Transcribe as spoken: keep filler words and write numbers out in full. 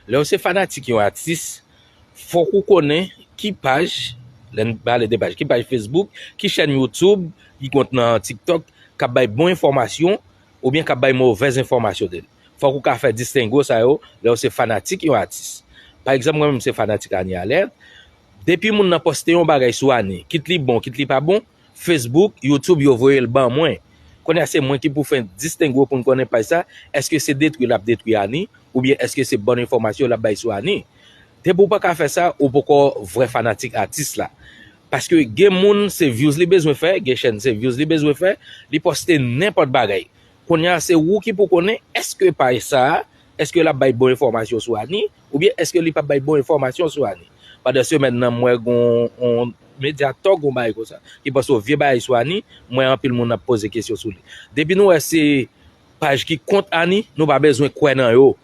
Lè w se fanatik yon atis, fòk ou konnen ki paj, lè n pale de paj, ki paj Facebook, ki chèn YouTube, ki kont nan TikTok k ap bay bon enfòmasyon oubyen k ap bay movèz enfòmasyon de li. Fòk ou ka fè distenge sa yo lè w se fanatik yon atis. Pa egzanp, mwen menm se fanatik Anie Alerte. Depi moun nan poste yon bagay sou Anie, kit li bon, kit li pa bon, Facebook, YouTube, yo voye l ban mwen. Kounye a se mwen ki pou fè distenge pou m konnen paj sa, èske se detwi l ap detwi Anie, oubyen èske se bon enfòmasyon l ap bay sou Anie. Depi w pa ka fè sa, ou poko vrè fanatik atis la. Paske gen moun se views li bezwen fè, gen chèn se views li bezwen fè, li poste nenpòt bagay. Kounye a se ou ki pou konnen èske paj sa a, èske l ap bay bon enfòmasyon sou Anie, oubyen èske li p ap bay bon enfòmasyon sou Anie. Pandan semèn nan, m wè gon yon medya tòg yon bagay konsa, ki poste yon vye bagay sou Anie, m wè anpil moun ap poze kesyon sou li. Depi nou wè se paj ki kont Anie, nou pa bezwen kwè nan yo.